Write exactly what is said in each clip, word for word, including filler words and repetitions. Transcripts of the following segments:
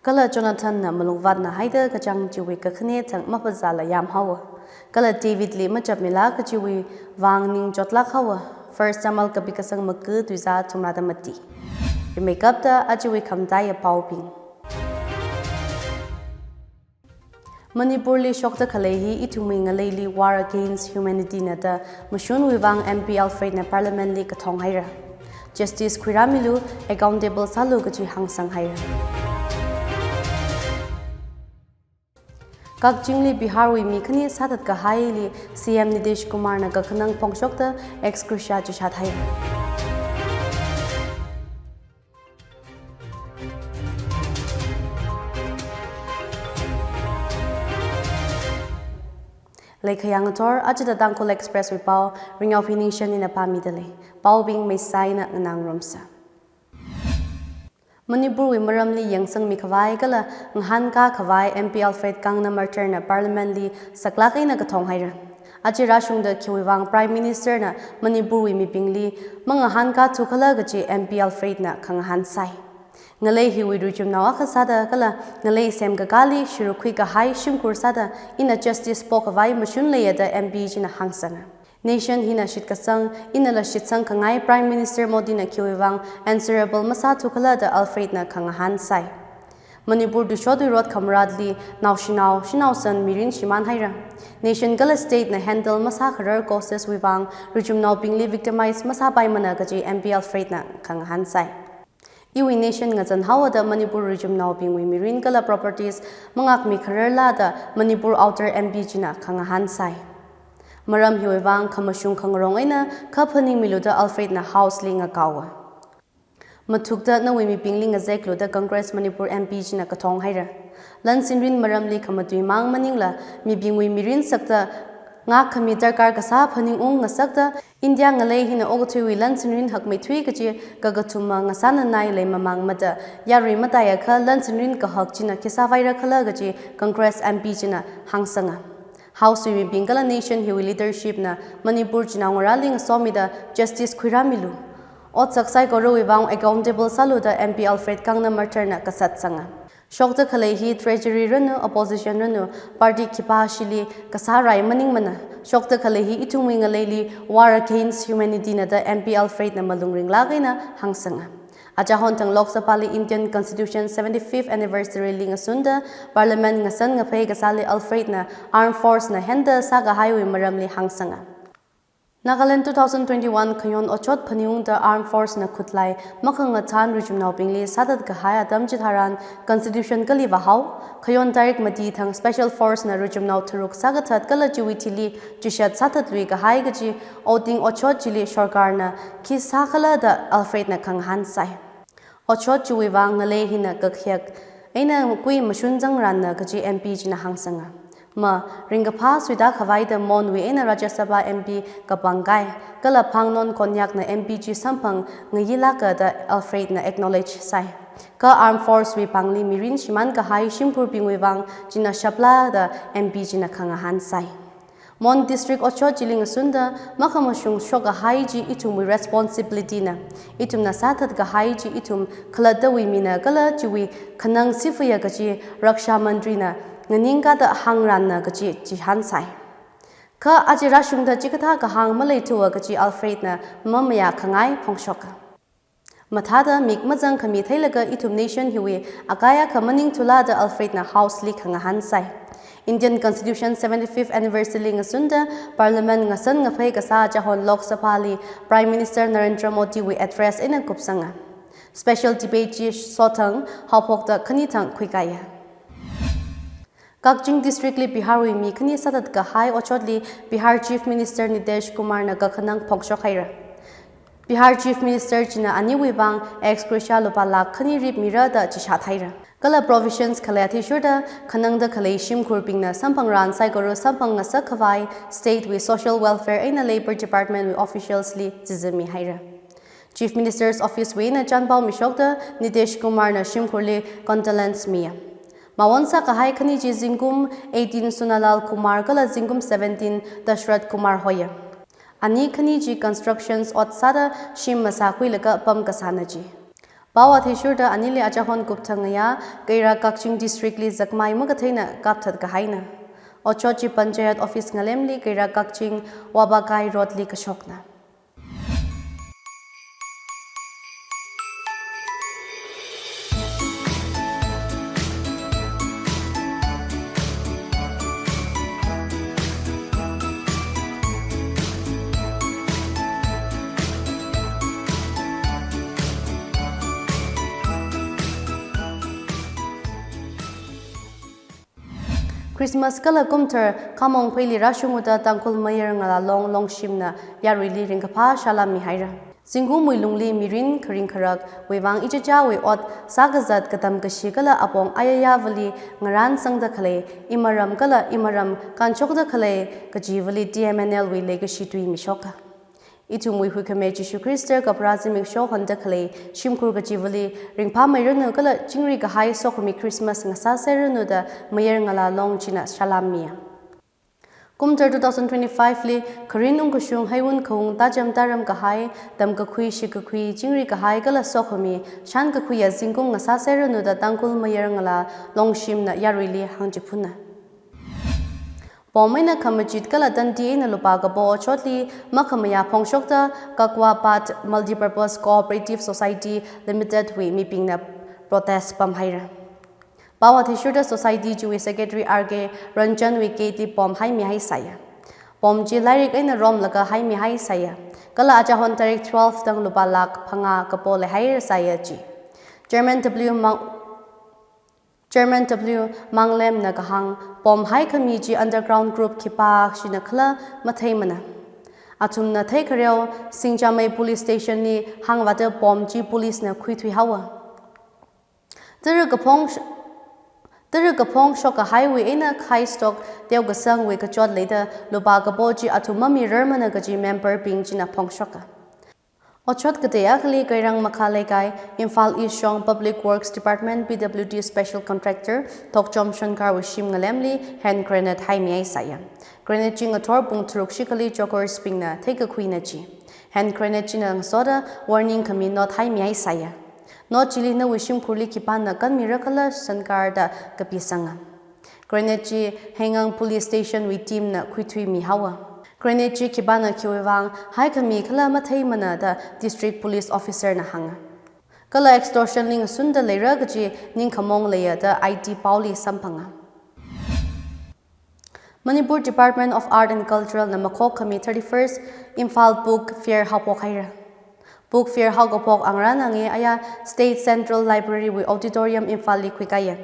Kala Jonathan na malungvātna haida kachāng chiwui kakhane thang maphazāla yamhaowa. Kala David li machapmila kachiwui vang ning chotlāk haowa. First Samuel kapi kasang maga tuizā thumrāda mati. Rimeikapta ajawui khamataiya paobing. Manipurli shokta khalei hi ithumwui ngaleili war against humanity na da mashunwui vang M P Alfred na Parliament li kathong haira. Justice khuirāmilu, accountable sālu kaji hāngsang haira. Kakchingli Biharwui mi khani sāthat kahaili C M Nitish Kumar na kakhanang phongshokta ex gratia chishat haira. Leikhayang athor, ajida Tangkhul Express wui pao, Ringyao Phiningshan ina pāmida lei. Paobing meisai na nganāngarumsa. Manipurwui maramli yangsangmi khavai kala ngahānkā khavai M P Alfred Kangna Marthar na Parliament li saklāk eina kathong haira. Aja rāshungda khiwui vang Prime Minister na Manipurwui mibingli mangahānkāthu khala kaji M P Alfred na khangahān sai. Ngalei hiwui ruichumnao akha sāda kala ngalei semkakāli shirukhui kahai shimkhur sāda ina justice pokhavai mashun leiya da M P china hāngsanga. Nation hina shitkasang, inala shitsang khangai Prime Minister Modi na khiwui vang answerable masāthu khala da Alfred na khangahān sai. Manipur tushotwui rot khamarātli naoshinao, shanaosan mirin shimān haira. Nation kala state na handle masākharar causes wui vang ruichumnaobingli victimize masāpaimana kaji M P Alfred na khangahān sai. Iwui nation ngazan haowa da Manipur ruichumnaobingwui mirin kala properties mangākmi khararla da Manipur Outer M P china khangahān sai. Maram hiwui vang khamashung khangarong eina kha phaningmilu da Alfred na House li ngakaowa. Mathukta nawui mibingli ngazeklu da Congress Manipur M P china kathong haira. Lan sinrin maramli khamatui mang maningla mibingwui mirin sakta ngākkhami darkar kasā phaningung ngasakta India ngalei hina okathuiwui lan sinrin hakmeithui kaji kakathuma ngasānanai leimamang mada yarui mataiakha lan sinrin kahak china khi sāvaira khala kaji Congress M P china hāngsanga. House wui mibing kala nation hiwui leadership na Manipur chinaongarāli ngasomida justice khuirāmilu. Otsak saikorawui vang accountable sālu da M P Alfred Kangna Marthar na kasatsanga. Shokta khalei hi treasury ranu, opposition ranu, party khipāshili kasārai maningmana. Shokta khalei hi ithumwui ngaleili war against humanity na da M P Alfred na malung ringlāk eina hāngsanga. Aja honthang Lok Sabha li Indian Constitution seventy-fifth anniversary li ngasunda Parliament ngasan ngaphei kasāli Alfred na Armed Force na henda sākahaiwui maramli hāngsanga. Nagaland two thousand twenty-one khayon otshot phaningungda Armed Force na khutlai makhangathan ruichumnaobingli sāthat kahai atam chitharan Constitution kali vāhao, khayon tarik mati thang Special Force na ruichumnao tharuk sākathat kala chiwui thili chishat sāthatlui kahai kaji outing otshot chili sorkar na khi sākhala da Alfred na khangahān sai. Otshot chiwui vang ngalei hina kakhayak eina kui mashun zangranna kaji M P china hāngsanga. Ma, ringkaphā suita khavai da Monwui eina Rajya Sabha M P kapangkai, kala Phangnon Konyak na M P chi samphang ngayilāka da Alfred na acknowledge sai. Kha Armed Force wui pāngli mirin shimān kahai shimkhurbingwui vang china shapla da M P china khangahān sai. Mon District otshot chili ngasunda makhamashung shok kahai chi ithumwui responsibility na, ithumna sāthat kahai chi ithum khalattawui mina kala chiwui khanang sifuya kaji Raksha Mantri na nganingkāda hāngranna kaji chihān sai. Kha aja rāshungda chikathā kahāng maleithuwa kaji Alfred na mamayā khangai phongshoka. Mathāda mik mazang khami theilaga ithum nation hiwui akai akha maningthula da Alfred na House li khangahān sai. Indian Constitution seventy-fifth anniversary li ngasunda Parliament ngasan ngaphei kasā chahon Lok Sabha li Prime Minister Narendra Modi wui address eina kupsanga. Special debate chi sothang haophokta khani thang khuikaiya. Kakching District li Bihar wui mi khani sāthat kahai otshotli Bihar Chief Minister Nitish Kumar na kakhanang phongshok haira. Bihar Chief Minister china aniwui vang ex gratia lupā lakh khani rip mira da chishat haira. Kala provisions khalei athishurda khanangda khalei shimkhurbingna samphangran saikora samphang ngasak khavai state wui Social Welfare eina Labour Department wui officials li chizami haira. Chief Minister's Office wui eina chanpao mishokta Nitish Kumar na shimkhurli condolence miya. Mawon sākahai khani chi zingkum eighteen Sonalal Kumar kala zingkum seventeen Dashrath Kumar hoya. Ani khani chi constructions ot sāda shim masākhuilaga pam kasāna chi. Pao athishurda anili achahon kupthang ngayā, Keira Kakching District li zakmai makatheina kapthat kahaina. Otshot chi Panchayat Office ngalemli Keira Kakching Wabakai Road li kashokna. Christmas kala kumthar khamong pheili rāshunguda Tangkhul Mayar Ngala Long Longshimna yaruili ringkaphā salam mihaira. Zingkumwui lungli mirin kharing kharak, wuivang ichichawui ot, sākazat katam kashi kala apong ayayāvali ngarān sangda khalei, imaram kala imaram kanshokda khalei, kajivali T M N L wui leikashi tui mishoka. Ithumwui huikhame Jishu Khrista kapharā zimiksho honda khalei shimkhur kajivali ringphāmeiranu kala chingri kahai sokhami Christmas ngasāseranu da Mayar Ngala Long china salam miya. Kumthar two thousand twenty-five li kharin ungkashung heiwun khaung tacham taram kahai, tamkakhui shikakhui chingri kahai kala sokhami shankakhuiya zingkum ngasāseranu da Tangkhul Mayar Ngala Longshimna yaruili hāngchiphunna. Pom eina khamachit kala tandi eina lupā kapo otshotli makhamayā phongshokta Kakwa Path Multipurpose Cooperative Society Limited wui mibingna protest pamhaira. Pao athishurda society chiwui secretary R K Ranjan wui gate li pom haimihaisāya. Pom chi lairik eina romlaga haimihaisāya. Kala achahon tarik twelve tang lupā lakh phangā kapo leihairasāya ji. Chairman W Mang-, Chairman W Manglemna kahāng, pom haikhami chi underground group khipāshina khala matheimana. Athumna theikhareo Singjamei Police Station li hāngvāda pom chi police na khuithuihaowa. Tara kaphong sh-, tara kaphongshok kahaiwui eina khai stock teokasangwui kachot leida lupā kapo chi athum mamirarmana kaji member bing china phongshoka. Otshot katei akhali Keirang Makha Leikai, Imphal East Shong Public Works Department, P W D Special Contractor, Thokchom Shankar wui shim ngalemli hand grenade haimihaisāya. Grenade chi ngathor pung tharuk shikhali joggers bingna theikakhuina ji. Hand grenade china ngasoda warning khami note haimihaisāya. Note chili nawui shimkhurli khipāna kanmira khala Shankar da kapisanga. Grenade chi Heingang Police Station wui team na khuithuimihaowa. Grenade chi khipāna khiwuivang haikhami khala matheimana da district police officer na hānga. Kala extortion li ngasunda leira kaji ningkhamong leiya da I T paoli samphanga. Manipur Department of Art and Cultural na makhok khami thirty-first Imphal Book Fair haophok haira. Book Fair haokaphok angrān angi aya State Central Library wui auditorium Imphal li khuikaiya.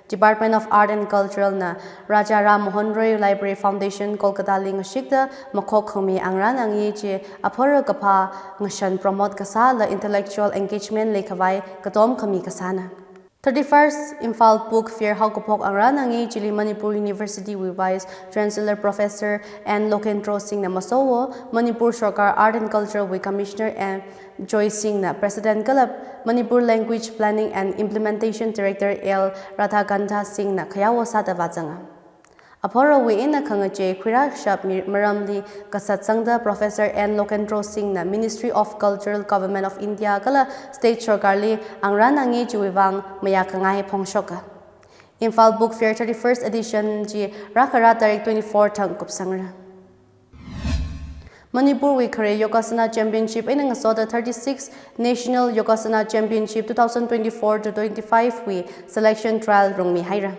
Department of Art and Cultural na Raja Ram Mohan Roy Library Foundation Kolkata li ngashikta makhok khami angrān angi chi aphara kaphā ngashan promote kasāla intellectual engagement leikhavai katom khami kasāna. Thirty-first Imphal Book Fair haokaphok angrān angi chili Manipur University wui Vice Chancellor Professor N Lokendro Singh na masowo, Manipur Sorkar Art and Culture wui Commissioner M Joy Singh na President kala Manipur Language Planning and Implementation Director L Radhakantha Singh na khayawo sāda vāzanga. Aphorawui eina khangachei khuirāshap mi-, maramli kasat sangda Professor N Lokendro Singh na Ministry of Cultural Government of India kala State Sorkar li angrān angi chiwuivang mayākhangai phongshoka. Imphal Book Fair thirty-first edition chi rākhara tarik twenty-four thang kupsangra. Manipur wui khare Yogasana Championship eina ngasoda thirty-six National Yogasana Championship two thousand twenty-four to twenty-five wui selection trial rungmihaira.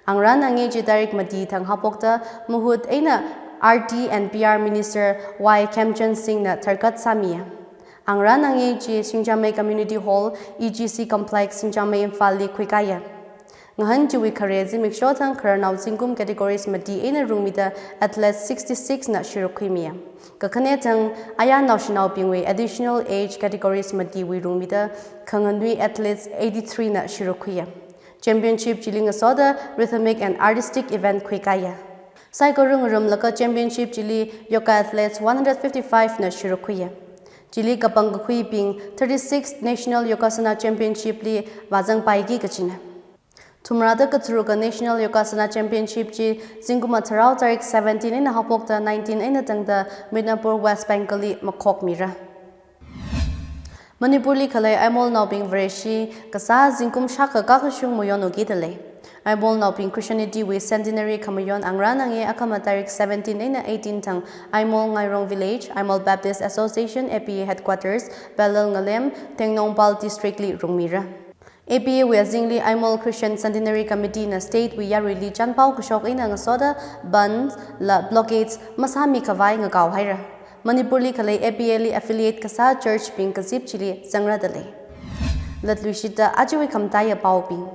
Angrān angi chi tarik mati thang haophokta Muhut eina R T and P R Minister Y Khemchand Singh na tharkat sāmiya. Angrān angi chi Singjamei Community Hall, E G C Complex, Singjamei, Imphal li khuikaiya. Ngahān chiwui khare zimiksho thang khararnao zingkum categories mati eina rungmida athletes sixty-six na shuruk khuimiya. Kakhane thang aya naoshinaobingwui additional age categories matiwui rungmida khanganui athletes eighty-three na shuruk khuiya. Championship chili ngasoda rhythmic and artistic event khuikaiya. Saikora ngarumlaga championship chili yoga athletes one hundred fifty-five na shuruk khuiya. Chili kapangkakhuibing thirty-six National Yogasana Championship li vāzangpaiki kachina. Thumrada katharuka National Yogasana Championship chi zingkum atharao tarik seventeen eina haophokta nineteen eina tangda Midnapore, West Bengal li makhokmira. Manipurli khalei Aimolnaobing Vareshi kasā zingkum shākha kakashung mayonwuki dalei. Aimolnaobing Christianity wui centenary khamayon angrānange akhama tarik seventeen eina eighteen thang Aimol Ngairong Village, Aimol Baptist Association, A B A Headquarters, Belal Ngalem, Tengnoupal District li rungmira. A B A wui azingli Aimol Christian Centenary Committee na state wui yaruili chanpao kashok eina ngasoda bandh la blockades masāmi khavai ngakao haira. Manipurli khalei A B A li affiliate kasā church bing kazip chili zangra dalei. Latluishitta ajawui khamataiya paobing.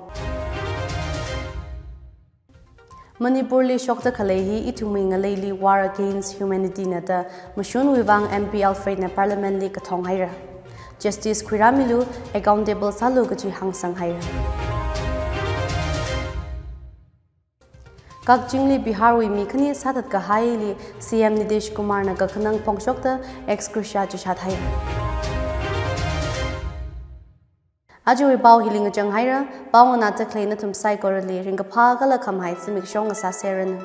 Manipurli shokta khalei hi ithumwui ngaleili war against humanity na da mashunwui vang M P Alfred na Parliament li kathong haira. Justice khuirāmilu, accountable sālu kaji hāngsang haira. Kakchingli Bihar wui mi khani sāthat kahaili C M Nitish Kumar na kakhanang phongshokta ex gratia chishat haira. Ajawui pao hili ngachang haira, pao nganāda khalei nathum saikorali ringkaphā kala khamahai zimiksho ngasāseranu.